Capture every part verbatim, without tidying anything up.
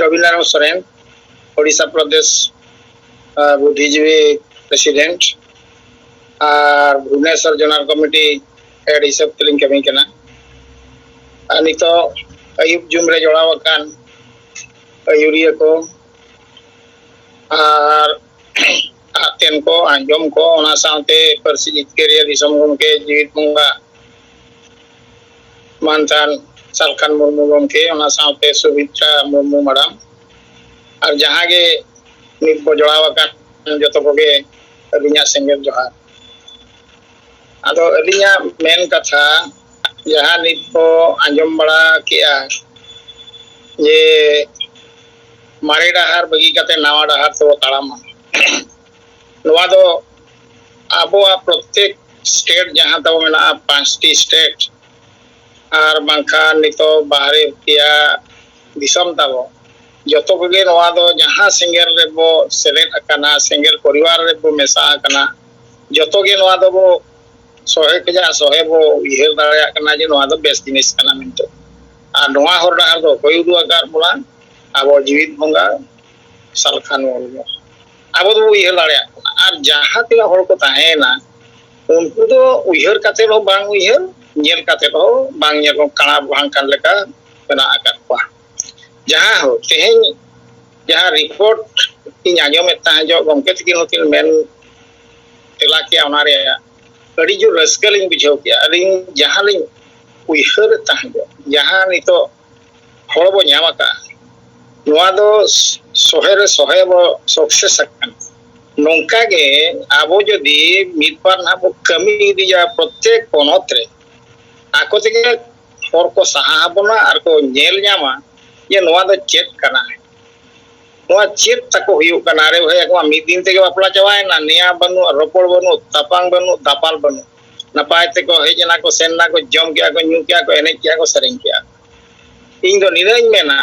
Rabindranath Soren, Odisha Pradesh ᱵᱩᱫᱽᱫᱷᱤᱡᱤᱵᱤ president ᱟᱨ Bhubaneswar zonal committee head ᱦᱤᱥᱟᱹᱵ ᱛᱮᱞᱤᱧ ᱠᱟᱹᱢᱤ ᱠᱟᱱᱟ᱾ ᱟᱨ ᱱᱤᱛᱚᱜ ᱟᱹᱭᱩᱵ ᱡᱩᱢ ᱨᱮ ᱡᱚᱲᱟᱣ ᱟᱠᱟᱱ ᱟᱹᱭᱩᱨᱤᱭᱟᱹ ᱠᱚ ᱟᱨ ᱟᱜ ᱛᱮᱱ ᱠᱚ, ᱟᱸᱡᱚᱢ ᱠᱚ, ᱚᱱᱟ ᱥᱟᱶᱛᱮ ᱯᱟᱹᱨᱥᱤ ᱡᱤᱛᱠᱟᱹᱨᱤᱭᱟᱹ ᱫᱤᱥᱚᱢ ᱜᱚᱢᱠᱮ ᱡᱤᱣᱤᱫ ᱵᱚᱸᱜᱟ ᱢᱟᱱᱛᱷᱟᱱ ᱥᱟᱞᱠᱷᱟᱱ ᱢᱩᱨᱢᱩ ᱜᱚᱢᱠᱮ, ᱚᱱᱟ ᱥᱟᱶᱛᱮ ᱥᱩᱵᱷᱤᱛᱨᱟ ᱢᱩᱨᱢᱩ ᱢᱟᱰᱟᱢ, ᱟᱨ ᱡᱟᱦᱟᱸ ᱜᱮ ᱱᱤᱛ ᱵᱚ ᱡᱚᱲᱟᱣ ᱟᱠᱟᱱ ᱡᱚᱛᱚ ᱠᱚᱜᱮ ᱟᱹᱞᱤᱧᱟᱜ ᱥᱮᱸᱜᱮᱞ ᱡᱚᱦᱟᱨ᱾ ᱟᱫᱚ ᱟᱹᱞᱤᱧᱟᱜ ᱢᱮᱱ ᱠᱟᱛᱷᱟ ᱡᱟᱦᱟᱸ ᱱᱤᱛ ᱠᱚ ᱟᱸᱡᱚᱢ ᱵᱟᱲᱟ ᱠᱮᱜᱼᱟ ᱡᱮ ᱢᱟᱨᱮ ᱰᱟᱦᱟᱨ ᱵᱟᱹᱜᱤ ᱠᱟᱛᱮ ᱱᱟᱣᱟ ᱰᱟᱦᱟᱨ ᱛᱮᱵᱚ ᱛᱟᱲᱟᱢᱟ, ᱱᱚᱣᱟ ᱫᱚ ᱟᱵᱚᱣᱟᱜ ᱯᱨᱚᱛᱮᱠ ᱥᱴᱮᱴ ᱡᱟᱦᱟᱸ ᱛᱟᱵᱚ ᱢᱮᱱᱟᱜᱼᱟ, ᱯᱟᱸᱪᱴᱤ ᱥᱴᱮᱴ, ᱟᱨ ᱵᱟᱝᱠᱷᱟᱱ ᱱᱤᱛᱚᱜ ᱵᱟᱦᱨᱮ ᱯᱮᱭᱟ ᱫᱤᱥᱚᱢ ᱛᱟᱵᱚ, ᱡᱚᱛᱚ ᱠᱚᱜᱮ ᱱᱚᱣᱟ ᱫᱚ ᱡᱟᱦᱟᱸ ᱥᱮᱸᱜᱮᱞ ᱨᱮᱵᱚ ᱥᱮᱞᱮᱫ ᱟᱠᱟᱱᱟ, ᱥᱮᱸᱜᱮᱞ ᱯᱚᱨᱤᱵᱟᱨ ᱨᱮᱵᱚ ᱢᱮᱥᱟ ᱟᱠᱟᱱᱟ, ᱡᱚᱛᱚ ᱜᱮ ᱱᱚᱣᱟ ᱫᱚᱵᱚ ᱥᱚᱦᱮ ᱠᱷᱚᱱᱟᱜ ᱥᱚᱦᱮ ᱵᱚ ᱩᱭᱦᱟᱹᱨ ᱫᱟᱲᱮᱭᱟᱜ ᱠᱟᱱᱟ ᱡᱮ ᱱᱚᱣᱟ ᱫᱚ ᱵᱮᱥ ᱡᱤᱱᱤᱥ ᱠᱟᱱᱟ ᱢᱮᱱᱛᱮ᱾ ᱟᱨ ᱱᱚᱣᱟ ᱦᱚᱨ ᱰᱟᱦᱟᱨ ᱫᱚ ᱚᱠᱚᱭ ᱩᱫᱩᱜ ᱟᱠᱟᱫ ᱵᱚᱱᱟ? ᱟᱵᱚ ᱡᱤᱣᱤᱫ ᱵᱚᱸᱜᱟ ᱥᱟᱞᱠᱷᱟᱱ ᱢᱩᱨᱢᱩ᱾ ᱟᱵᱚ ᱫᱚᱵᱚ ᱩᱭᱦᱟᱹᱨ ᱫᱟᱲᱮᱭᱟᱜ ᱠᱟᱱᱟ᱾ ᱟᱨ ᱡᱟᱦᱟᱸ ᱛᱤᱱᱟᱹᱜ ᱦᱚᱲ ᱠᱚ ᱛᱟᱦᱮᱸᱭᱮᱱᱟ, ᱩᱱᱠᱩ ᱫᱚ ᱩᱭᱦᱟᱹᱨ ᱠᱟᱛᱮ ᱦᱚᱸ ᱵᱟᱝ ᱩᱭᱦᱟᱹᱨ, ᱧᱮᱞ ᱠᱟᱛᱮ ᱦᱚᱸ ᱵᱟᱝ ᱧᱮᱞ, ᱠᱟᱬᱟ ᱵᱷᱟᱝ ᱠᱟᱱ ᱞᱮᱠᱟ ᱢᱮᱱᱟᱜ ᱟᱠᱟᱫ ᱠᱚᱣᱟ᱾ ᱡᱟᱦᱟᱸ ᱦᱳᱠ, ᱛᱮᱦᱮᱧ ᱡᱟᱦᱟᱸ ᱨᱤᱯᱳᱨᱴ ᱤᱧ ᱟᱸᱡᱚᱢᱮᱫ ᱛᱟᱦᱮᱸ ᱡᱚᱜ, ᱜᱚᱢᱠᱮ ᱛᱟᱹᱠᱤᱱ ᱦᱚᱸᱠᱤᱱ ᱢᱮᱱ ᱛᱮᱞᱟ ᱠᱮᱜᱼᱟ, ᱚᱱᱟ ᱨᱮᱭᱟᱜ ᱟᱹᱰᱤ ᱡᱳᱨ ᱨᱟᱹᱥᱠᱟᱹ ᱞᱤᱧ ᱵᱩᱡᱷᱟᱹᱣ ᱠᱮᱜᱼᱟ᱾ ᱟᱹᱞᱤᱧ ᱡᱟᱦᱟᱸ ᱞᱤᱧ ᱩᱭᱦᱟᱹᱨᱮᱫ ᱛᱟᱦᱮᱸ ᱡᱚᱜ, ᱡᱟᱦᱟᱸ ᱱᱤᱛᱚᱜ ᱦᱚᱲ ᱵᱚ ᱧᱟᱢ ᱟᱠᱟᱫᱼᱟ, ᱱᱚᱣᱟ ᱫᱚ ᱥᱚᱦᱮ ᱨᱮ ᱥᱚᱦᱮ ᱵᱚ ᱥᱚᱠᱥᱮᱥ ᱟᱠᱟᱱᱟ᱾ ᱱᱚᱝᱠᱟ ᱜᱮ ᱟᱵᱚ ᱡᱩᱫᱤ ᱢᱤᱫ ᱵᱟᱨ ᱱᱟᱦᱟᱜ ᱵᱚ ᱠᱟᱹᱢᱤ ᱤᱫᱤᱭᱟ ᱯᱨᱚᱛᱮᱠ ᱯᱚᱱᱚᱛ ᱨᱮ, ᱟᱠᱚ ᱛᱮᱜᱮ ᱦᱚᱲ ᱠᱚ ᱥᱟᱦᱟ ᱟᱵᱚᱱᱟ ᱟᱨ ᱠᱚ ᱧᱮᱞ ᱧᱟᱢᱟ ᱡᱮ ᱱᱚᱣᱟ ᱫᱚ ᱪᱮᱫ ᱠᱟᱱᱟ, ᱱᱚᱣᱟ ᱪᱮᱫ ᱛᱟᱠᱚ ᱦᱩᱭᱩᱜ ᱠᱟᱱᱟ᱾ ᱟᱨᱮ ᱵᱷᱟᱹᱭ, ᱟᱠᱚ ᱢᱟ ᱢᱤᱫ ᱫᱤᱱ ᱛᱮᱜᱮ ᱵᱟᱯᱞᱟ ᱪᱟᱵᱟᱭᱮᱱᱟ, ᱱᱮᱭᱟ ᱵᱟᱹᱱᱩᱜ, ᱨᱚᱯᱚᱲ ᱵᱟᱹᱱᱩᱜ, ᱛᱟᱯᱟᱝ ᱵᱟᱹᱱᱩᱜ, ᱫᱟᱯᱟᱞ ᱵᱟᱹᱱᱩᱜ, ᱱᱟᱯᱟᱭ ᱛᱮᱠᱚ ᱦᱮᱡ ᱮᱱᱟ ᱠᱚ, ᱥᱮᱱ ᱮᱱᱟ ᱠᱚ, ᱡᱚᱢ ᱠᱮᱜᱼᱟ ᱠᱚ, ᱧᱩ ᱠᱮᱜᱼᱟ ᱠᱚ, ᱮᱱᱮᱡ ᱠᱮᱜᱼᱟ ᱠᱚ, ᱥᱮᱨᱮᱧ ᱠᱮᱜᱼᱟ ᱠᱚ᱾ ᱤᱧ ᱫᱚ ᱱᱤᱱᱟᱹᱧ ᱢᱮᱱᱟ,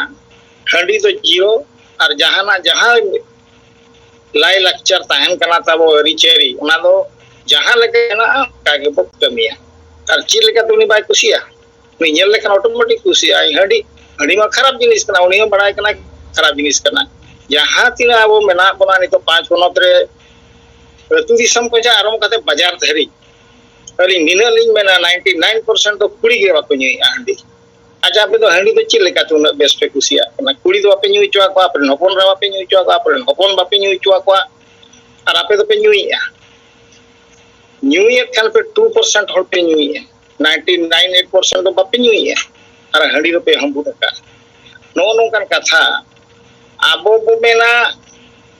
ᱦᱟᱺᱰᱤ ᱫᱚ ᱡᱤᱨᱳ, ᱟᱨ ᱡᱟᱦᱟᱱᱟᱜ ᱡᱟᱦᱟᱸ ᱞᱟᱭ ᱞᱟᱠᱪᱟᱨ ᱛᱟᱦᱮᱱ ᱠᱟᱱᱟ ᱛᱟᱵᱚ, ᱟᱹᱨᱤᱪᱟᱹᱞᱤ, ᱚᱱᱟ ᱫᱚ ᱡᱟᱦᱟᱸ ᱞᱮᱠᱟ ᱢᱮᱱᱟᱜᱼᱟ ᱚᱱᱠᱟ ᱜᱮᱵᱚ ᱠᱟᱹᱢᱤᱭᱟ᱾ ᱟᱨ ᱪᱮᱫ ᱞᱮᱠᱟᱛᱮ ᱩᱱᱤ ᱵᱟᱭ ᱠᱩᱥᱤᱭᱟᱜᱼᱟ? ᱩᱱᱤ ᱧᱮᱞ ᱞᱮᱠᱷᱟᱱ ᱚᱴᱳᱢᱮᱴᱤᱠ ᱠᱩᱥᱤᱭᱟᱜᱼᱟᱭ᱾ ᱦᱟᱺᱰᱤ, ᱦᱟᱺᱰᱤ ᱢᱟ ᱠᱷᱟᱨᱟᱯ ᱡᱤᱱᱤᱥ ᱠᱟᱱᱟ, ᱩᱱᱤ ᱦᱚᱸ ᱵᱟᱲᱟᱭ ᱠᱟᱱᱟ᱾ ᱠᱷᱟᱨᱟᱯ ᱡᱤᱱᱤᱥ ᱠᱟᱱᱟ᱾ ᱡᱟᱦᱟᱸ ᱛᱤᱱᱟᱹᱜ ᱟᱵᱚ ᱢᱮᱱᱟᱜ ᱵᱚᱱᱟ ᱱᱤᱛᱚᱜ ᱯᱟᱸᱪ ᱯᱚᱱᱚᱛ ᱨᱮ, ᱟᱹᱛᱩ ᱫᱤᱥᱚᱢ ᱠᱷᱚᱱᱟᱜ ᱟᱨᱟᱢᱵᱷ ᱠᱟᱛᱮ ᱵᱟᱡᱟᱨ ᱫᱷᱟᱹᱨᱤᱡ, ᱟᱹᱞᱤᱧ ᱱᱤᱱᱟᱹᱜ ᱞᱤᱧ ᱢᱮᱱᱟ, ᱱᱟᱭᱤᱱᱴᱤ ᱱᱟᱭᱤᱱ ᱯᱟᱨᱥᱮᱱᱴ ᱫᱚ ᱠᱩᱲᱤ ᱜᱮ ᱵᱟᱠᱚ ᱧᱩᱭᱮᱫᱼᱟ ᱦᱟᱺᱰᱤ᱾ ᱟᱪᱪᱷᱟ, ᱟᱯᱮ ᱫᱚ ᱦᱟᱺᱰᱤ ᱫᱚ ᱪᱮᱫ ᱞᱮᱠᱟᱛᱮ ᱩᱱᱟᱹᱜ ᱵᱮᱥ ᱯᱮ ᱠᱩᱥᱤᱭᱟᱜ ᱠᱟᱱᱟ? ᱠᱩᱲᱤ ᱫᱚ ᱵᱟᱯᱮ ᱧᱩ ᱦᱚᱪᱚ ᱟᱠᱚᱣᱟ, ᱟᱯᱮ ᱨᱮᱱ ᱦᱚᱯᱚᱱ ᱮᱨᱟ ᱵᱟᱯᱮ ᱧᱩ ᱦᱚᱪᱚ ᱟᱠᱚᱣᱟ, ᱟᱯᱮ ᱨᱮᱱ ᱦᱚᱯᱚᱱ ᱵᱟᱯᱮ ᱧᱩ ᱦᱚᱪᱚ ᱟᱠᱚᱣᱟ, ᱟᱨ ᱟᱯᱮ ᱫᱚᱯᱮ ᱧᱩᱭᱮᱫᱼᱟ᱾ ᱧᱩᱭᱮᱫ ᱠᱷᱟᱱ ᱯᱮ ᱴᱩ ᱯᱟᱨᱥᱮᱱᱴ ᱦᱚᱲ ᱯᱮ ᱧᱩᱭᱮᱫᱼᱟ, ᱱᱟᱭᱤᱱᱴᱤ ᱱᱟᱭᱤᱱ ᱮᱭᱤᱴ ᱯᱟᱨᱥᱮᱱᱴ ᱫᱚ ᱵᱟᱯᱮ ᱧᱩᱭᱮᱫᱼᱟ, ᱟᱨ ᱦᱟᱺᱰᱤ ᱫᱚᱯᱮ ᱦᱟᱺᱵᱩᱫ ᱟᱠᱟᱫᱼᱟ᱾ ᱱᱚᱜᱼᱚ ᱱᱚᱝᱠᱟᱱ ᱠᱟᱛᱷᱟ᱾ ᱟᱵᱚ ᱵᱚ ᱢᱮᱱᱟ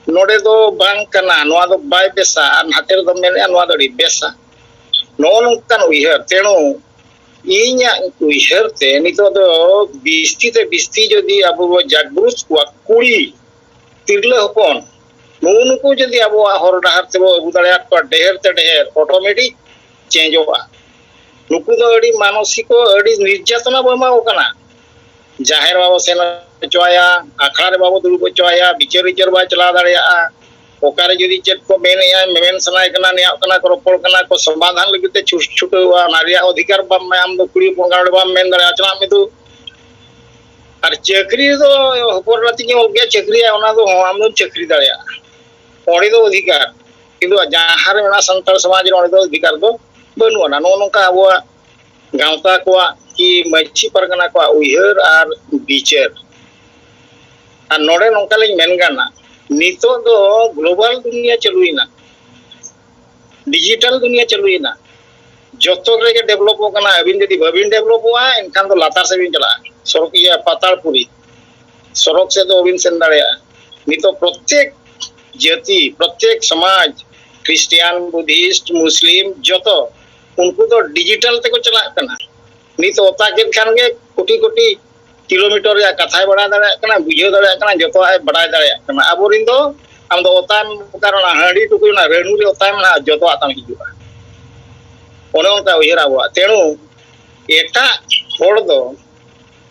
ᱱᱚᱰᱮ ᱫᱚ ᱵᱟᱝ ᱠᱟᱱᱟ, ᱱᱚᱣᱟ ᱫᱚ ᱵᱟᱭ ᱵᱮᱥᱟ, ᱟᱨ ᱱᱟᱛᱮ ᱨᱮᱫᱚ ᱢᱮᱱᱮᱫᱼᱟ ᱱᱚᱣᱟ ᱫᱚ ᱟᱹᱰᱤ ᱵᱮᱥᱟ᱾ ᱱᱚᱜᱼᱚ ᱱᱚᱝᱠᱟᱱ ᱩᱭᱦᱟᱹᱨ᱾ ᱛᱮᱬᱩ ᱤᱧᱟᱹᱜ ᱩᱭᱦᱟᱹᱨ ᱛᱮ ᱱᱤᱛᱚᱜ ᱫᱚ ᱵᱤᱥᱛᱤ ᱛᱮ ᱵᱤᱥᱛᱤ ᱡᱩᱫᱤ ᱟᱵᱚ ᱵᱚ ᱡᱟᱜᱽᱨᱩᱛ ᱠᱚᱣᱟ, ᱠᱩᱲᱤ ᱛᱤᱨᱞᱟᱹ ᱦᱚᱯᱚᱱ, ᱱᱩᱜᱼᱩ ᱱᱩᱠᱩ ᱡᱩᱫᱤ ᱟᱵᱚᱣᱟᱜ ᱦᱚᱨ ᱰᱟᱦᱟᱨ ᱛᱮᱵᱚ ᱟᱹᱜᱩ ᱫᱟᱲᱮᱭᱟᱜ ᱠᱚᱣᱟ, ᱰᱷᱮᱨ ᱛᱮ ᱰᱷᱮᱨ ᱚᱴᱳᱢᱮᱴᱤᱠ ᱪᱮᱧᱡᱚᱜᱼᱟ᱾ ᱱᱩᱠᱩ ᱫᱚ ᱟᱹᱰᱤ ᱢᱟᱱᱚᱥᱤᱠᱚ, ᱟᱹᱰᱤ ᱱᱤᱨᱡᱟᱛᱚᱱᱟ ᱵᱚ ᱮᱢᱟ ᱠᱚ ᱠᱟᱱᱟ᱾ ᱡᱟᱦᱮᱨ ᱵᱟᱵᱚ ᱥᱮᱱ ᱦᱚᱪᱚ ᱟᱭᱟ, ᱟᱠᱷᱲᱟ ᱨᱮ ᱵᱟᱵᱚ ᱫᱩᱲᱩᱵ ᱦᱚᱪᱚ ᱟᱭᱟ, ᱵᱤᱪᱟᱹᱨ ᱵᱤᱪᱟᱹᱨ ᱵᱟᱭ ᱪᱟᱞᱟᱣ ᱫᱟᱲᱮᱭᱟᱜᱼᱟ᱾ ᱚᱠᱟᱨᱮ ᱡᱩᱫᱤ ᱪᱮᱫ ᱠᱚ ᱢᱮᱱᱮᱜᱼᱟ, ᱢᱮᱢᱮᱱ ᱥᱟᱱᱟᱭᱮ ᱠᱟᱱᱟ, ᱱᱮᱭᱟᱜ ᱠᱟᱱᱟ ᱠᱚ, ᱨᱚᱯᱚᱲ ᱠᱟᱱᱟ ᱠᱚ, ᱥᱚᱢᱟᱫᱷᱟᱱ ᱞᱟᱹᱜᱤᱫ ᱛᱮ ᱪᱷᱩ-, ᱪᱷᱩᱴᱟᱹᱣᱟ, ᱚᱱᱟ ᱨᱮᱭᱟᱜ ᱚᱫᱷᱤᱠᱟᱨ ᱵᱟᱢ ᱮᱢᱟᱭᱟ, ᱟᱢ ᱫᱚ ᱠᱩᱲᱤ ᱦᱚᱯᱚᱱ ᱠᱟᱱᱟ, ᱚᱸᱰᱮ ᱵᱟᱢ ᱢᱮᱱ ᱫᱟᱲᱮᱭᱟᱜᱼᱟ, ᱪᱟᱞᱟᱜ ᱢᱮ ᱫᱩ᱾ ᱟᱨ ᱪᱟᱹᱠᱨᱤ ᱨᱮᱫᱚ ᱦᱚᱯᱚᱱ ᱮᱨᱟ ᱛᱤᱧ ᱚᱞ ᱜᱮᱭᱟ, ᱪᱟᱹᱠᱨᱤᱭᱟ, ᱚᱱᱟ ᱫᱚ ᱦᱚᱸ, ᱟᱢ ᱫᱚᱢ ᱪᱟᱹᱠᱨᱤ ᱫᱟᱲᱮᱭᱟᱜᱼᱟ, ᱚᱸᱰᱮ ᱫᱚ ᱚᱫᱷᱤᱠᱟᱨ᱾ ᱠᱤᱱᱛᱩ ᱡᱟᱦᱟᱸ ᱨᱮ ᱢᱮᱱᱟᱜᱼᱟ ᱥᱟᱱᱛᱟᱲ ᱥᱚᱢᱟᱡᱽ ᱨᱮ, ᱚᱸᱰᱮ ᱫᱚ ᱚᱫᱷᱤᱠᱟᱨ ᱫᱚ ᱵᱟᱹᱱᱩᱜ ᱟᱱᱟ᱾ ᱱᱚᱜᱼᱚ ᱱᱚᱝᱠᱟ ᱟᱵᱚᱣᱟᱜ ᱜᱟᱶᱛᱟ ᱠᱚᱣᱟᱜ ᱠᱤ ᱢᱟᱹᱡᱷᱤ ᱯᱟᱨᱜᱟᱱᱟ ᱠᱚᱣᱟᱜ ᱩᱭᱦᱟᱹᱨ ᱟᱨ ᱵᱤᱪᱟᱹᱨ᱾ ᱟᱨ ᱱᱚᱰᱮ ᱱᱚᱝᱠᱟ ᱞᱤᱧ ᱢᱮᱱ ᱜᱟᱱᱟ, ᱱᱤᱛᱚᱜ ᱫᱚ ᱜᱞᱳᱵᱟᱞ ᱫᱩᱱᱤᱭᱟᱹ ᱪᱟᱹᱞᱩᱭᱮᱱᱟ, ᱰᱤᱡᱤᱴᱟᱞ ᱫᱩᱱᱤᱭᱟᱹ ᱪᱟᱹᱞᱩᱭᱮᱱᱟ, ᱡᱚᱛᱚ ᱨᱮᱜᱮ ᱰᱮᱵᱷᱞᱚᱯᱚᱜ ᱠᱟᱱᱟ᱾ ᱟᱹᱵᱤᱱ ᱡᱩᱫᱤ ᱵᱟᱹᱵᱤᱱ ᱰᱮᱵᱷᱞᱚᱯᱚᱜᱼᱟ, ᱮᱱᱠᱷᱟᱱ ᱫᱚ ᱞᱟᱛᱟᱨ ᱥᱮᱫ ᱵᱤᱱ ᱪᱟᱞᱟᱜᱼᱟ, ᱥᱚᱨᱚᱠ, ᱤᱭᱟᱹ, ᱯᱟᱛᱟᱲ ᱯᱩᱨᱤ, ᱥᱚᱨᱚᱠ ᱥᱮᱫ ᱫᱚ ᱵᱟᱹᱵᱤᱱ ᱥᱮᱱ ᱫᱟᱲᱮᱭᱟᱜᱼᱟ᱾ ᱱᱤᱛᱚᱜ ᱯᱨᱚᱛᱮᱠ ᱡᱟᱹᱛᱤ, ᱯᱨᱚᱛᱮᱠ ᱥᱚᱢᱟᱡᱽ, ᱠᱷᱨᱤᱥᱴᱤᱭᱟᱱ, ᱵᱩᱫᱷᱤᱥᱴ, ᱢᱩᱥᱞᱤᱢ, ᱡᱚᱛᱚ ᱩᱱᱠᱩ ᱫᱚ ᱰᱤᱡᱤᱴᱟᱞ ᱛᱮᱠᱚ ᱪᱟᱞᱟᱜ ᱠᱟᱱᱟ᱾ ᱱᱤᱛ ᱚᱛᱟ ᱠᱮᱫ ᱠᱷᱟᱱ ᱜᱮ ᱠᱳᱴᱤ ᱠᱳᱴᱤ ᱠᱤᱞᱳᱢᱤᱴᱟᱨ ᱨᱮᱭᱟᱜ ᱠᱟᱛᱷᱟᱭ ᱵᱟᱲᱟᱭ ᱫᱟᱲᱮᱭᱟᱜ ᱠᱟᱱᱟ, ᱵᱩᱡᱷᱟᱹᱣ ᱫᱟᱲᱮᱭᱟᱜ ᱠᱟᱱᱟ, ᱡᱚᱛᱚᱣᱟᱜ ᱮ ᱵᱟᱲᱟᱭ ᱫᱟᱲᱮᱭᱟᱜ ᱠᱟᱱᱟ᱾ ᱟᱵᱚᱨᱮᱱ ᱫᱚ ᱟᱢ ᱫᱚ ᱚᱛᱟᱢ ᱚᱠᱟᱨᱮ ᱚᱱᱟ ᱦᱟᱺᱰᱤ ᱴᱩᱠᱩᱡ ᱚᱱᱟ ᱨᱟᱹᱱᱩ ᱨᱮ ᱚᱛᱟᱭ ᱢᱮᱱᱟᱜᱼᱟ, ᱡᱚᱛᱚᱣᱟᱜ ᱛᱟᱢ ᱦᱤᱡᱩᱜᱼᱟ᱾ ᱚᱱᱮ ᱚᱱᱠᱟ ᱩᱭᱦᱟᱹᱨ ᱟᱵᱚᱣᱟᱜ᱾ ᱛᱮᱬᱩ ᱮᱴᱟᱜ ᱦᱚᱲ ᱫᱚ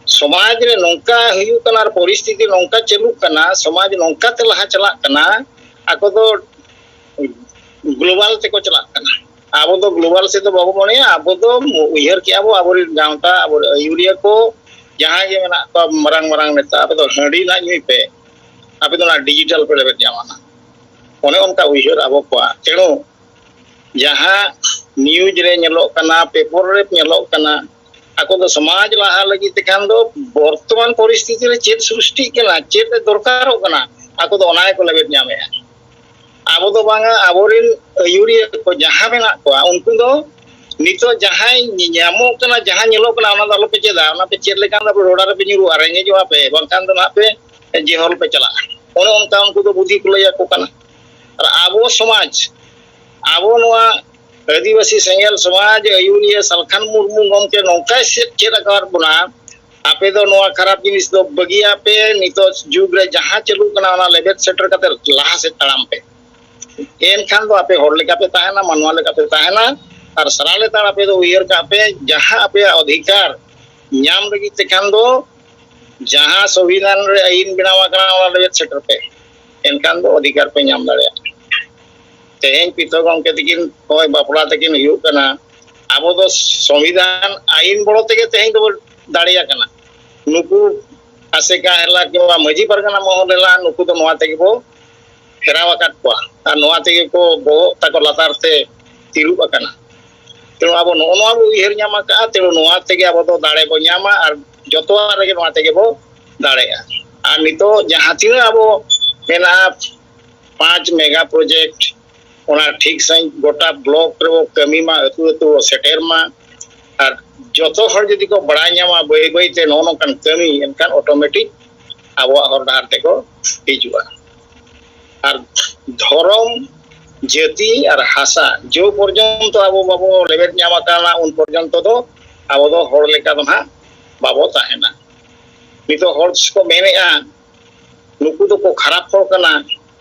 ᱥᱚᱢᱟᱡᱽ ᱨᱮ ᱱᱚᱝᱠᱟ ᱦᱩᱭᱩᱜ ᱠᱟᱱᱟ ᱟᱨ ᱯᱚᱨᱤᱥᱛᱷᱤᱛᱤ ᱱᱚᱝᱠᱟ ᱪᱟᱹᱞᱩᱜ ᱠᱟᱱᱟ, ᱥᱚᱢᱟᱡᱽ ᱱᱚᱝᱠᱟ ᱛᱮ ᱞᱟᱦᱟ ᱪᱟᱞᱟᱜ ᱠᱟᱱᱟ, ᱟᱠᱚ ᱫᱚ ᱜᱞᱳᱵᱟᱞ ᱛᱮᱠᱚ ᱪᱟᱞᱟᱜ ᱠᱟᱱᱟ᱾ ᱟᱵᱚ ᱫᱚ ᱜᱞᱳᱵᱟᱞ ᱥᱮᱫ ᱫᱚ ᱵᱟᱵᱚ ᱢᱚᱱᱮᱭᱟ, ᱟᱵᱚ ᱫᱚ ᱩᱭᱦᱟᱹᱨ ᱠᱮᱜᱼᱟ ᱵᱚ ᱟᱵᱚᱨᱮᱱ ᱜᱟᱶᱛᱟ, ᱟᱵᱚᱨᱮᱱ ᱟᱹᱭᱩᱨᱤᱭᱟᱹ ᱠᱚ, ᱡᱟᱦᱟᱸᱭ ᱜᱮ ᱢᱮᱱᱟᱜ ᱠᱚᱣᱟ ᱢᱟᱨᱟᱝ ᱢᱟᱨᱟᱝ ᱱᱮᱛᱟ, ᱟᱯᱮ ᱫᱚ ᱦᱟᱺᱰᱤ ᱱᱟᱜ ᱧᱩᱭ ᱯᱮ, ᱟᱯᱮ ᱫᱚ ᱚᱱᱟ ᱰᱤᱡᱤᱴᱟᱞ ᱯᱮ ᱞᱮᱵᱮᱫ ᱧᱟᱢᱟ ᱱᱟᱜ᱾ ᱚᱱᱮ ᱚᱱᱠᱟ ᱩᱭᱦᱟᱹᱨ ᱟᱵᱚ ᱠᱚᱣᱟᱜ᱾ ᱛᱮᱬᱩ ᱡᱟᱦᱟᱸ ᱱᱤᱭᱩᱡᱽ ᱨᱮ ᱧᱮᱞᱚᱜ ᱠᱟᱱᱟ, ᱯᱮᱯᱚᱨ ᱨᱮ ᱧᱮᱞᱚᱜ ᱠᱟᱱᱟ, ᱟᱠᱚ ᱫᱚ ᱥᱚᱢᱟᱡᱽ ᱞᱟᱦᱟ ᱞᱟᱹᱜᱤᱫ ᱛᱮᱠᱷᱟᱱ ᱫᱚ ᱵᱚᱨᱛᱚᱢᱟᱱ ᱯᱚᱨᱤᱥᱛᱷᱤᱛᱤ ᱨᱮ ᱪᱮᱫ ᱥᱨᱤᱥᱴᱤᱜ ᱠᱟᱱᱟ, ᱪᱮᱫ ᱨᱮ ᱫᱚᱨᱠᱟᱨᱚᱜ ᱠᱟᱱᱟ, ᱟᱠᱚ ᱫᱚ ᱚᱱᱟ ᱜᱮᱠᱚ ᱞᱮᱵᱮᱫ ᱧᱟᱢᱮᱫᱼᱟ᱾ ᱟᱵᱚ ᱫᱚ ᱵᱟᱝᱟ, ᱟᱵᱚᱨᱮᱱ ᱟᱹᱭᱩᱨᱤᱭᱟᱹ ᱠᱚ ᱡᱟᱦᱟᱸ ᱢᱮᱱᱟᱜ ᱠᱚᱣᱟ, ᱩᱱᱠᱩ ᱫᱚ ᱱᱤᱛᱚᱜ ᱡᱟᱦᱟᱸᱭ ᱧᱟᱢᱚᱜ ᱠᱟᱱᱟ, ᱡᱟᱦᱟᱸ ᱧᱮᱞᱚᱜ ᱠᱟᱱᱟ, ᱚᱱᱟ ᱫᱚ ᱟᱞᱚᱯᱮ ᱪᱮᱫᱟ᱾ ᱚᱱᱟ ᱯᱮ ᱪᱮᱫ ᱞᱮᱠᱷᱟᱱ ᱫᱚ ᱟᱯᱮ ᱰᱚᱰᱟ ᱨᱮᱯᱮ ᱧᱩᱨᱩᱜᱼᱟ, ᱨᱮᱸᱜᱮᱡᱚᱜᱼᱟ ᱯᱮ, ᱵᱟᱝᱠᱷᱟᱱ ᱫᱚ ᱱᱟᱦᱟᱜ ᱯᱮ ᱡᱮᱦᱚᱞ ᱯᱮ ᱪᱟᱞᱟᱜᱼᱟ᱾ ᱚᱱᱮ ᱚᱱᱠᱟ ᱩᱱᱠᱩ ᱫᱚ ᱵᱩᱫᱷᱤ ᱠᱚ ᱞᱟᱹᱭ ᱟᱠᱚ ᱠᱟᱱᱟ᱾ ᱟᱨ ᱟᱵᱚ ᱥᱚᱢᱟᱡᱽ, ᱟᱵᱚ ᱱᱚᱣᱟ ᱟᱹᱫᱤᱵᱟᱹᱥᱤ ᱥᱮᱸᱜᱮᱞ ᱥᱚᱢᱟᱡᱽ ᱟᱹᱭᱩᱨᱤᱭᱟᱹ ᱥᱟᱞᱠᱷᱟᱱ ᱢᱩᱨᱢᱩ ᱜᱚᱢᱠᱮ ᱱᱚᱝᱠᱟᱭ ᱥᱮ-, ᱪᱮᱫ ᱟᱠᱟᱫ ᱵᱚᱱᱟ, ᱟᱯᱮ ᱫᱚ ᱱᱚᱣᱟ ᱠᱷᱟᱨᱟᱯ ᱡᱤᱱᱤᱥ ᱫᱚ ᱵᱟᱹᱜᱤᱭᱟᱜ ᱯᱮ, ᱱᱤᱛᱚᱜ ᱡᱩᱜᱽ ᱨᱮ ᱡᱟᱦᱟᱸ ᱪᱟᱹᱞᱩᱜ ᱠᱟᱱᱟ ᱚᱱᱟ ᱞᱮᱵᱮᱫ ᱥᱮᱴᱮᱨ ᱠᱟᱛᱮ ᱞᱟᱦᱟ ᱥᱮᱫ ᱛᱟᱲᱟᱢ ᱯᱮ᱾ ᱮᱱᱠᱷᱟᱱ ᱫᱚ ᱟᱯᱮ ᱦᱚᱲ ᱞᱮᱠᱟ ᱯᱮ ᱛᱟᱦᱮᱱᱟ, ᱢᱟᱱᱣᱟ ᱞᱮᱠᱟ ᱯᱮ ᱛᱟᱦᱮᱱᱟ᱾ ᱟᱨ ᱥᱟᱨᱟ ᱞᱮᱛᱟᱲ ᱟᱯᱮ ᱫᱚ ᱩᱭᱦᱟᱹᱨ ᱠᱟᱜ ᱯᱮ, ᱡᱟᱦᱟᱸ ᱟᱯᱮᱭᱟᱜ ᱚᱫᱷᱤᱠᱟᱨ ᱧᱟᱢ ᱞᱟᱹᱜᱤᱫ ᱛᱮᱠᱷᱟᱱ ᱫᱚ ᱡᱟᱦᱟᱸ ᱥᱚᱝᱵᱤᱫᱷᱟᱱ ᱨᱮ ᱟᱹᱭᱤᱱ ᱵᱮᱱᱟᱣ ᱟᱠᱟᱱᱟ ᱚᱱᱟ ᱞᱮᱵᱮᱫ ᱥᱮᱴᱮᱨ ᱯᱮ, ᱮᱱᱠᱷᱟᱱ ᱫᱚ ᱚᱫᱷᱤᱠᱟᱨ ᱯᱮ ᱧᱟᱢ ᱫᱟᱲᱮᱭᱟᱜᱼᱟ᱾ ᱛᱮᱦᱮᱧ ᱯᱤᱛᱷᱚ ᱜᱚᱢᱠᱮ ᱛᱟᱹᱠᱤᱱ ᱱᱚᱜᱼᱚᱭ ᱵᱟᱯᱞᱟ ᱛᱟᱹᱠᱤᱱ ᱦᱩᱭᱩᱜ ᱠᱟᱱᱟ, ᱟᱵᱚ ᱫᱚ ᱥᱚᱝᱵᱤᱫᱷᱟᱱ ᱟᱹᱭᱤᱱ ᱵᱚᱲᱚ ᱛᱮᱜᱮ ᱛᱮᱦᱮᱧ ᱫᱚᱵᱚ ᱫᱟᱲᱮᱭᱟᱜ ᱠᱟᱱᱟ᱾ ᱱᱩᱠᱩ ᱟᱥᱮᱠᱟ ᱦᱮᱞᱟ ᱠᱤᱝᱵᱟ ᱢᱟᱹᱡᱷᱤ ᱯᱟᱨᱜᱟᱱᱟ ᱢᱚᱦᱚᱞ ᱦᱮᱞᱟ, ᱱᱩᱠᱩ ᱫᱚ ᱱᱚᱣᱟ ᱛᱮᱜᱮ ᱵᱚ ᱯᱷᱮᱨᱟᱣ ᱟᱠᱟᱫ ᱠᱚᱣᱟ ᱟᱨ ᱱᱚᱣᱟ ᱛᱮᱜᱮ ᱠᱚ ᱵᱚᱦᱚᱜ ᱛᱟᱠᱚ ᱞᱟᱛᱟᱨ ᱛᱮ ᱛᱤᱨᱩᱵ ᱟᱠᱟᱱᱟ᱾ ᱛᱮᱬᱩ ᱟᱵᱚ ᱱᱚᱜᱼᱚ ᱱᱚᱣᱟ ᱵᱚ ᱩᱭᱦᱟᱹᱨ ᱧᱟᱢ ᱟᱠᱟᱫᱼᱟ, ᱛᱮᱬᱩ ᱱᱚᱣᱟ ᱛᱮᱜᱮ ᱟᱵᱚ ᱫᱚ ᱫᱟᱲᱮ ᱵᱚ ᱧᱟᱢᱟ ᱟᱨ ᱡᱚᱛᱚᱣᱟᱜ ᱨᱮᱜᱮ ᱱᱚᱣᱟ ᱛᱮᱜᱮ ᱵᱚ ᱫᱟᱲᱮᱜᱼᱟ᱾ ᱟᱨ ᱱᱤᱛᱚᱜ ᱡᱟᱦᱟᱸ ᱛᱤᱱᱟᱹᱜ ᱟᱵᱚ ᱢᱮᱱᱟᱜᱼᱟ ᱯᱟᱸᱪ ᱢᱮᱜᱟ ᱯᱨᱚᱡᱮᱠᱴ, ᱚᱱᱟ ᱴᱷᱤᱠ ᱥᱟᱺᱦᱤᱡ ᱜᱚᱴᱟ ᱵᱞᱚᱠ ᱨᱮᱵᱚ ᱠᱟᱹᱢᱤ ᱢᱟ, ᱟᱹᱛᱩ ᱟᱹᱛᱩ ᱵᱚ ᱥᱮᱴᱮᱨ ᱢᱟ᱾ ᱟᱨ ᱡᱚᱛᱚ ᱦᱚᱲ ᱡᱩᱫᱤ ᱠᱚ ᱵᱟᱲᱟᱭ ᱧᱟᱢᱟ ᱵᱟᱹᱭ ᱵᱟᱹᱭ ᱛᱮ ᱱᱚᱜᱼᱚ ᱱᱚᱝᱠᱟᱱ ᱠᱟᱹᱢᱤ, ᱮᱱᱠᱷᱟᱱ ᱚᱴᱳᱢᱮᱴᱤᱠ ᱟᱵᱚᱣᱟᱜ ᱦᱚᱨ ᱰᱟᱦᱟᱨ ᱛᱮᱠᱚ ᱦᱤᱡᱩᱜᱼᱟ᱾ ᱟᱨ ᱫᱷᱚᱨᱚᱢ, ᱡᱟᱹᱛᱤ ᱟᱨ ᱦᱟᱥᱟ ᱡᱚ ᱯᱚᱨᱡᱚᱱᱛᱚ ᱟᱵᱚ ᱵᱟᱵᱚ ᱞᱮᱵᱮᱫ ᱧᱟᱢ ᱟᱠᱟᱱᱟ, ᱩᱱ ᱯᱚᱨᱡᱚᱱᱛᱚ ᱫᱚ ᱟᱵᱚ ᱫᱚ ᱦᱚᱲ ᱞᱮᱠᱟ ᱫᱚ ᱱᱟᱦᱟᱜ ᱵᱟᱵᱚ ᱛᱟᱦᱮᱱᱟ᱾ ᱱᱤᱛᱚᱜ ᱦᱚᱲ ᱠᱚ ᱢᱮᱱᱮᱫᱼᱟ, ᱱᱩᱠᱩ ᱫᱚᱠᱚ ᱠᱷᱟᱨᱟᱯ ᱦᱚᱲ ᱠᱟᱱᱟ,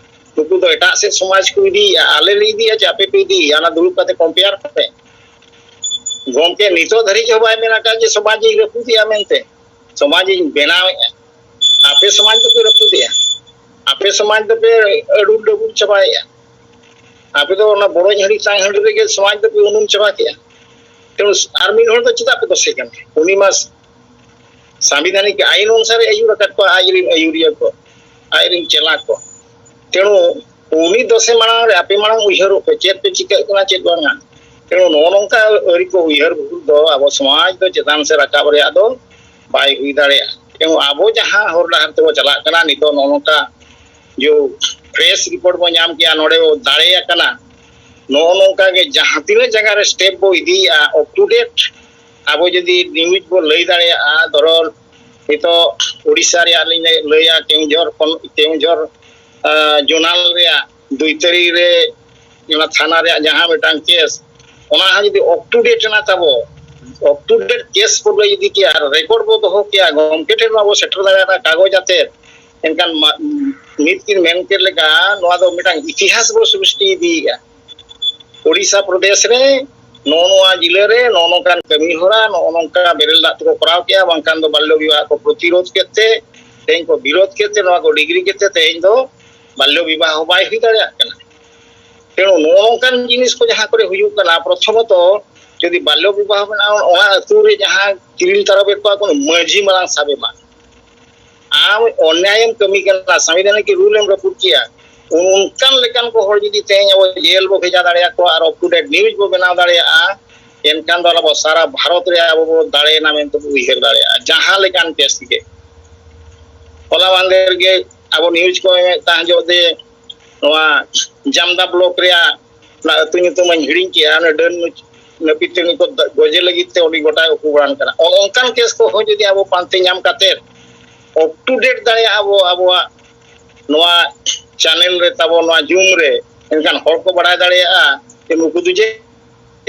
ᱱᱩᱠᱩ ᱫᱚ ᱮᱴᱟᱜ ᱥᱮᱫ ᱥᱚᱢᱟᱡᱽ ᱠᱚ ᱤᱫᱤᱭᱮᱫᱼᱟ, ᱟᱞᱮ ᱞᱮ ᱤᱫᱤᱭᱟ ᱪᱮ ᱟᱯᱮ ᱯᱮ ᱤᱫᱤᱭᱮᱫᱼᱟ? ᱚᱱᱟ ᱫᱩᱲᱩᱵ ᱠᱟᱛᱮ ᱠᱚᱢᱯᱮᱭᱟᱨ ᱠᱟᱛᱮ᱾ ᱜᱚᱢᱠᱮ ᱱᱤᱛᱚᱜ ᱫᱷᱟᱹᱨᱤᱡ ᱦᱚᱸ ᱵᱟᱭ ᱢᱮᱱ ᱟᱠᱟᱫ ᱡᱮ ᱥᱚᱢᱟᱡᱽ ᱤᱧ ᱨᱟᱹᱯᱩᱫᱮᱜᱼᱟ ᱢᱮᱱᱛᱮ, ᱥᱚᱢᱟᱡᱽ ᱤᱧ ᱵᱮᱱᱟᱣᱮᱫᱼᱟ᱾ ᱟᱯᱮ ᱥᱚᱢᱟᱡᱽ ᱫᱚᱯᱮ ᱨᱟᱹᱯᱩᱫᱮᱜᱼᱟ, ᱟᱯᱮ ᱥᱚᱢᱟᱡᱽ ᱫᱚᱯᱮ ᱟᱹᱰᱩ ᱰᱟᱹᱵᱩ ᱪᱟᱵᱟᱭᱮᱫᱼᱟ᱾ ᱟᱯᱮ ᱫᱚ ᱚᱱᱟ ᱵᱚᱲᱚᱡ ᱦᱟᱺᱰᱤ ᱛᱟᱝ ᱦᱟᱺᱰᱤ ᱨᱮᱜᱮ ᱥᱚᱢᱟᱡᱽ ᱫᱚᱯᱮ ᱩᱱᱩᱢ ᱪᱟᱵᱟ ᱠᱮᱜᱼᱟ᱾ ᱛᱮᱬᱩ ᱟᱨ ᱢᱤᱫ ᱦᱚᱲ ᱫᱚ ᱪᱮᱫᱟᱜ ᱯᱮ ᱫᱳᱥᱮ ᱠᱟᱱᱟ? ᱩᱱᱤ ᱢᱟ ᱥᱟᱝᱵᱤᱫᱷᱟᱱᱤᱠ ᱟᱭᱤᱱ ᱚᱱᱩᱥᱟᱨᱮ ᱟᱹᱭᱩᱨ ᱟᱠᱟᱫ ᱠᱚᱣᱟ ᱟᱡᱨᱮᱱ ᱟᱹᱭᱩᱨᱤᱭᱟᱹ ᱠᱚ, ᱟᱡᱨᱮᱱ ᱪᱮᱞᱟ ᱠᱚ᱾ ᱛᱮᱬᱩ ᱩᱱᱤ ᱫᱚᱥᱮ ᱢᱟᱲᱟᱝ ᱨᱮ ᱟᱯᱮ ᱢᱟᱲᱟᱝ ᱩᱭᱦᱟᱹᱨᱚᱜ ᱯᱮ, ᱪᱮᱫ ᱯᱮ ᱪᱤᱠᱟᱹᱜ ᱠᱟᱱᱟ, ᱪᱮᱫ ᱵᱟᱝᱟ᱾ ᱛᱮᱬᱩ ᱱᱚᱜᱼᱚ ᱱᱚᱝᱠᱟ ᱟᱹᱨᱤ ᱠᱚ ᱩᱭᱦᱟᱹᱨ ᱵᱷᱩᱞ ᱫᱚ ᱟᱵᱚ ᱥᱚᱢᱟᱡᱽ ᱫᱚ ᱪᱮᱛᱟᱱ ᱥᱮᱫ ᱨᱟᱠᱟᱵ ᱨᱮᱭᱟᱜ ᱫᱚ ᱵᱟᱭ ᱦᱩᱭ ᱫᱟᱲᱮᱭᱟᱜᱼᱟ᱾ ᱛᱮᱬᱩ ᱟᱵᱚ ᱡᱟᱦᱟᱸ ᱦᱚᱨ ᱰᱟᱦᱟᱨ ᱛᱮᱵᱚ ᱪᱟᱞᱟᱜ ᱠᱟᱱᱟ ᱱᱤᱛᱚᱜ, ᱱᱚᱜᱼᱚ ᱱᱚᱝᱠᱟ ᱡᱮ ᱯᱨᱮᱥ ᱨᱤᱯᱳᱨᱴ ᱵᱚ ᱧᱟᱢ ᱠᱮᱜᱼᱟ, ᱱᱚᱰᱮ ᱵᱚ ᱫᱟᱲᱮ ᱟᱠᱟᱱᱟ᱾ ᱱᱚᱜᱼᱚ ᱱᱚᱝᱠᱟ ᱜᱮ ᱡᱟᱦᱟᱸ ᱛᱤᱱᱟᱹᱜ ᱡᱟᱭᱜᱟ ᱨᱮ ᱥᱴᱮᱯ ᱵᱚ ᱤᱫᱤᱭᱮᱫᱼᱟ, ᱟᱯ ᱴᱩ ᱰᱮᱴ ᱟᱵᱚ ᱡᱩᱫᱤ ᱱᱤᱭᱩᱡᱽ ᱵᱚ ᱞᱟᱹᱭ ᱫᱟᱲᱮᱭᱟᱜᱼᱟ, ᱫᱷᱚᱨᱚ ᱱᱤᱛᱚᱜ ᱳᱰᱤᱥᱟ ᱨᱮᱭᱟᱜ ᱞᱤᱧ ᱞᱟᱹᱭᱟ, ᱠᱮᱣᱚᱱᱡᱷᱚᱨ ᱠᱷᱚᱱ, ᱠᱮᱣᱚᱱᱡᱷᱚᱨ, ᱟᱸ, ᱡᱳᱱᱟᱞ ᱨᱮᱭᱟᱜ ᱫᱩᱭ ᱛᱟᱹᱨᱤ ᱨᱮ ᱚᱱᱟ ᱛᱷᱟᱱᱟ ᱨᱮᱭᱟᱜ ᱡᱟᱦᱟᱸ ᱢᱤᱫᱴᱟᱝ ᱠᱮᱥ, ᱚᱱᱟ ᱦᱚᱸ ᱡᱩᱫᱤ ᱟᱯ ᱴᱩ ᱰᱮᱴ ᱮᱱᱟ ᱛᱟᱵᱚ, ᱟᱯ ᱴᱩ ᱰᱮᱴ ᱠᱮᱥ ᱠᱚ ᱞᱟᱹᱭ ᱤᱫᱤ ᱠᱮᱭᱟ ᱟᱨ ᱨᱮᱠᱚᱨᱰ ᱵᱚ ᱫᱚᱦᱚ ᱠᱮᱭᱟ, ᱜᱚᱢᱠᱮ ᱴᱷᱮᱱ ᱢᱟᱵᱚ ᱥᱮᱴᱮᱨ ᱫᱟᱲᱮᱭᱟᱜᱼᱟ ᱠᱟᱜᱚᱡᱽ ᱟᱛᱮᱫ, ᱮᱱᱠᱷᱟᱱ ᱢᱟ-, ᱢᱤᱫ ᱠᱤᱱ ᱢᱮᱱ ᱠᱮᱫ ᱞᱮᱠᱟ, ᱱᱚᱣᱟ ᱫᱚ ᱢᱤᱫᱴᱟᱝ ᱤᱛᱤᱦᱟᱥ ᱵᱚ ᱥᱨᱤᱥᱴᱤ ᱤᱫᱤᱭᱮᱫᱼᱟ᱾ ᱳᱰᱤᱥᱟ ᱯᱨᱚᱫᱮᱥ ᱨᱮ ᱱᱚᱜᱼᱚ ᱱᱚᱣᱟ ᱡᱤᱞᱟᱹ ᱨᱮ ᱱᱚᱜᱼᱚ ᱱᱚᱝᱠᱟᱱ ᱠᱟᱹᱢᱤ ᱦᱚᱨᱟ, ᱱᱚᱜᱼᱚ ᱱᱚᱝᱠᱟ ᱵᱮᱨᱮᱞ ᱫᱟᱜ ᱛᱮᱠᱚ ᱠᱚᱨᱟᱣ ᱠᱮᱜᱼᱟ, ᱵᱟᱝᱠᱷᱟᱱ ᱫᱚ ᱵᱟᱞᱭᱚ ᱵᱤᱵᱟᱦ ᱠᱚ ᱯᱨᱚᱛᱤᱨᱳᱫᱷ ᱠᱮᱫ ᱛᱮ, ᱛᱮᱦᱮᱧ ᱠᱚ ᱵᱤᱨᱳᱫᱷ ᱠᱮᱫ ᱛᱮ, ᱱᱚᱣᱟ ᱠᱚ ᱰᱤᱜᱽᱨᱤ ᱠᱮᱫ ᱛᱮ ᱛᱮᱦᱮᱧ ᱫᱚ ᱵᱟᱞᱭᱚ ᱵᱤᱵᱟᱦ ᱦᱚᱸ ᱵᱟᱭ ᱦᱩᱭ ᱫᱟᱲᱮᱭᱟᱜ ᱠᱟᱱᱟ᱾ ᱛᱮᱬᱩ ᱱᱚᱜᱼᱚ ᱱᱚᱝᱠᱟᱱ ᱡᱤᱱᱤᱥ ᱠᱚ ᱡᱟᱦᱟᱸ ᱠᱚᱨᱮ ᱦᱩᱭᱩᱜ ᱠᱟᱱᱟ, ᱯᱨᱚᱛᱷᱚᱢᱚᱛᱚ ᱡᱩᱫᱤ ᱵᱟᱞᱭᱚ ᱵᱤᱵᱟᱦ ᱢᱮᱱᱟᱜᱼᱟ, ᱚᱱᱟ ᱟᱹᱛᱩ ᱨᱮ ᱡᱟᱦᱟᱸ ᱛᱤᱨᱤᱞ ᱛᱟᱨᱚᱵᱮᱫ ᱠᱚᱣᱟ ᱠᱚ, ᱢᱟᱹᱡᱷᱤ ᱢᱟᱨᱟᱝ ᱥᱟᱵ ᱮᱢᱟ᱾ ᱟᱢ ᱚᱱᱱᱭᱟᱭᱮᱢ ᱠᱟᱹᱢᱤ ᱠᱟᱱᱟ, ᱥᱟᱝᱵᱤᱫᱷᱟᱱᱤᱠ ᱨᱩᱞ ᱮᱢ ᱨᱟᱹᱯᱩᱫ ᱠᱮᱜᱼᱟ᱾ ᱚᱱᱠᱟᱱ ᱞᱮᱠᱟᱱ ᱠᱚ ᱦᱚᱲ ᱡᱩᱫᱤ ᱛᱮᱦᱮᱧ ᱟᱵᱚ ᱡᱮᱞ ᱵᱚ ᱵᱷᱮᱡᱟ ᱫᱟᱲᱮᱭᱟᱠᱚᱣᱟ ᱟᱨ ᱟᱯ ᱴᱩ ᱰᱮᱴ ᱱᱤᱭᱩᱡᱽ ᱵᱚ ᱵᱮᱱᱟᱣ ᱫᱟᱲᱮᱭᱟᱜᱼᱟ, ᱮᱱᱠᱷᱟᱱ ᱫᱚ ᱟᱵᱚ ᱥᱟᱨᱟ ᱵᱷᱟᱨᱚᱛ ᱨᱮ ᱟᱵᱚ ᱵᱚ ᱫᱟᱲᱮᱭᱮᱱᱟ ᱢᱮᱱᱛᱮ ᱵᱚ ᱩᱭᱦᱟᱹᱨ ᱫᱟᱲᱮᱭᱟᱜᱼᱟ, ᱡᱟᱦᱟᱸ ᱞᱮᱠᱟᱱ ᱠᱮᱥ ᱜᱮ᱾ ᱦᱚᱞᱟ ᱢᱟᱦᱫᱮᱨ ᱜᱮ ᱟᱵᱚ ᱱᱤᱭᱩᱡᱽ ᱠᱚ ᱮᱢᱮᱫ ᱛᱟᱦᱮᱸ ᱡᱚᱜ ᱡᱮ ᱱᱚᱣᱟ ᱡᱟᱢᱫᱟ ᱵᱞᱚᱠ ᱨᱮᱭᱟᱜ ᱚᱱᱟ ᱟᱹᱛᱩ ᱧᱩᱛᱩᱢ ᱢᱟᱧ ᱦᱤᱲᱤᱧ ᱠᱮᱜᱼᱟ, ᱚᱱᱟ ᱰᱟᱹᱱ ᱱᱟᱹᱯᱤᱛ ᱨᱮᱱ ᱠᱚ ᱜᱚᱡᱮ ᱞᱟᱹᱜᱤᱫ ᱛᱮ ᱩᱱᱤ ᱜᱚᱴᱟᱭ ᱩᱠᱩ ᱵᱟᱲᱟᱱ ᱠᱟᱱᱟ᱾ ᱚᱱ-, ᱚᱱᱠᱟᱱ ᱠᱮᱥ ᱠᱚᱦᱚᱸ ᱡᱩᱫᱤ ᱟᱵᱚ ᱯᱟᱱᱛᱮ ᱧᱟᱢ ᱠᱟᱛᱮᱫ ᱟᱯ ᱴᱩ ᱰᱮᱴ ᱫᱟᱲᱮᱭᱟᱜᱼᱟ ᱟᱵᱚ, ᱟᱵᱚᱣᱟᱜ ᱱᱚᱣᱟ ᱪᱮᱱᱮᱞ ᱨᱮ ᱛᱟᱵᱚ, ᱱᱚᱣᱟ ᱡᱩᱢ ᱨᱮ, ᱮᱱᱠᱷᱟᱱ ᱦᱚᱲ ᱠᱚ ᱵᱟᱲᱟᱭ ᱫᱟᱲᱮᱭᱟᱜᱼᱟ ᱡᱮ ᱱᱩᱠᱩ ᱫᱚ ᱡᱮ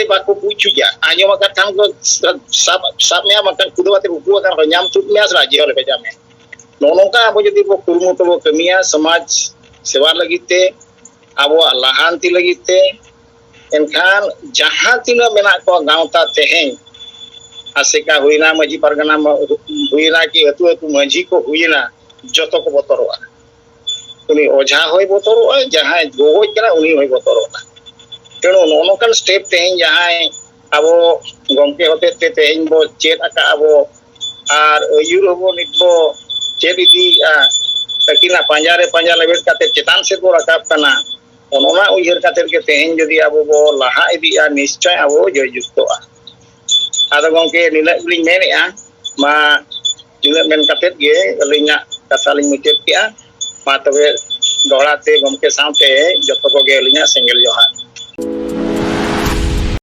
ᱵᱟᱠᱚ ᱵᱩᱡᱽ ᱦᱚᱪᱚᱭᱟ᱾ ᱟᱸᱡᱚᱢ ᱟᱠᱟᱫ ᱠᱷᱟᱱ ᱠᱚ ᱥᱟᱵ, ᱥᱟᱵ ᱢᱮᱭᱟ, ᱵᱟᱝᱠᱷᱟᱱ ᱠᱩᱫᱟᱹᱣ ᱟᱛᱮ ᱩᱠᱩ ᱟᱠᱟᱱ ᱠᱚ ᱧᱟᱢ ᱛᱩᱫ ᱢᱮᱭᱟ, ᱥᱮ ᱡᱮᱦᱚᱞ ᱨᱮ ᱵᱷᱮᱡᱟ ᱢᱮᱭᱟ᱾ ᱱᱚᱜᱼᱚ ᱱᱚᱝᱠᱟ ᱟᱵᱚ ᱡᱩᱫᱤ ᱵᱚ ᱠᱩᱨᱩᱢᱩᱴᱩ ᱵᱚ ᱠᱟᱹᱢᱤᱭᱟ ᱥᱚᱢᱟᱡᱽ ᱥᱮᱵᱟ ᱞᱟᱹᱜᱤᱫ ᱛᱮ, ᱟᱵᱚᱣᱟᱜ ᱞᱟᱦᱟᱱᱛᱤ ᱞᱟᱹᱜᱤᱫ ᱛᱮ, ᱮᱱᱠᱷᱟᱱ ᱡᱟᱦᱟᱸ ᱛᱤᱱᱟᱹᱜ ᱢᱮᱱᱟᱜ ᱠᱚᱣᱟ ᱜᱟᱶᱛᱟ ᱛᱮᱦᱮᱧ, ᱟᱥᱮᱠᱟ ᱦᱩᱭᱱᱟ, ᱢᱟᱹᱡᱷᱤ ᱯᱟᱨᱜᱟᱱᱟ ᱢᱟ-, ᱦᱩᱭᱱᱟ, ᱠᱤ ᱟᱹᱛᱩ ᱟᱹᱛᱩ ᱢᱟᱹᱡᱷᱤ ᱠᱚ ᱦᱩᱭᱱᱟ, ᱡᱚᱛᱚ ᱠᱚ ᱵᱚᱛᱚᱨᱚᱜᱼᱟ᱾ ᱩᱱᱤ ᱚᱡᱷᱟ ᱦᱚᱸᱭ ᱵᱚᱛᱚᱨᱚᱜᱼᱟ, ᱡᱟᱦᱟᱸᱭ ᱜᱚᱜᱚᱡ ᱠᱟᱱᱟ ᱩᱱᱤ ᱦᱚᱸᱭ ᱵᱚᱛᱚᱨᱚᱜᱼᱟ᱾ ᱛᱮᱬᱩ ᱱᱚᱜᱼᱚ ᱱᱚᱝᱠᱟᱱ ᱥᱴᱮᱯ ᱛᱮᱦᱮᱧ ᱡᱟᱦᱟᱸᱭ ᱟᱵᱚ ᱜᱚᱢᱠᱮ ᱦᱚᱛᱮᱡ ᱛᱮ ᱛᱮᱦᱮᱧ ᱵᱚ ᱪᱮᱫ ᱟᱠᱟᱫ ᱟᱵᱚ ᱟᱨ ᱟᱹᱭᱩᱨ ᱦᱚᱸᱵᱚ ᱱᱤᱛ ᱵᱚ ᱪᱮᱫ ᱤᱫᱤᱭᱮᱫᱼᱟ, ᱟᱹᱠᱤᱱᱟᱜ ᱯᱟᱸᱡᱟ ᱨᱮ ᱯᱟᱸᱡᱟ ᱞᱮᱵᱮᱫ ᱠᱟᱛᱮ ᱪᱮᱛᱟᱱ ᱥᱮᱫ ᱵᱚ ᱨᱟᱠᱟᱵ ᱠᱟᱱᱟ᱾ ᱚᱱᱟ ᱩᱭᱦᱟᱹᱨ ᱠᱟᱛᱮ ᱜᱮ ᱛᱮᱦᱮᱧ ᱡᱩᱫᱤ ᱟᱵᱚ ᱵᱚ ᱞᱟᱦᱟ ᱤᱫᱤᱜᱼᱟ, ᱱᱤᱥᱪᱚᱭ ᱟᱵᱚ ᱡᱚᱭᱡᱩᱠᱛᱚᱜᱼᱟ᱾ ᱟᱫᱚ ᱜᱚᱢᱠᱮ, ᱱᱤᱱᱟᱹᱜ ᱜᱮᱞᱤᱧ ᱢᱮᱱᱮᱫᱼᱟ᱾ ᱢᱟ, ᱱᱤᱱᱟᱹᱜ ᱢᱮᱱ ᱠᱟᱛᱮ ᱜᱮ ᱟᱹᱞᱤᱧᱟᱜ ᱠᱟᱛᱷᱟ ᱞᱤᱧ ᱢᱩᱪᱟᱹᱫ ᱠᱮᱜᱼᱟ᱾ ᱢᱟ ᱛᱚᱵᱮ, ᱫᱚᱦᱲᱟ ᱛᱮ ᱜᱚᱢᱠᱮ ᱥᱟᱶᱛᱮ ᱡᱚᱛᱚ ᱠᱚᱜᱮ ᱟᱹᱞᱤᱧᱟᱜ ᱥᱮᱸᱜᱮᱞ ᱡᱚᱦᱟᱨ᱾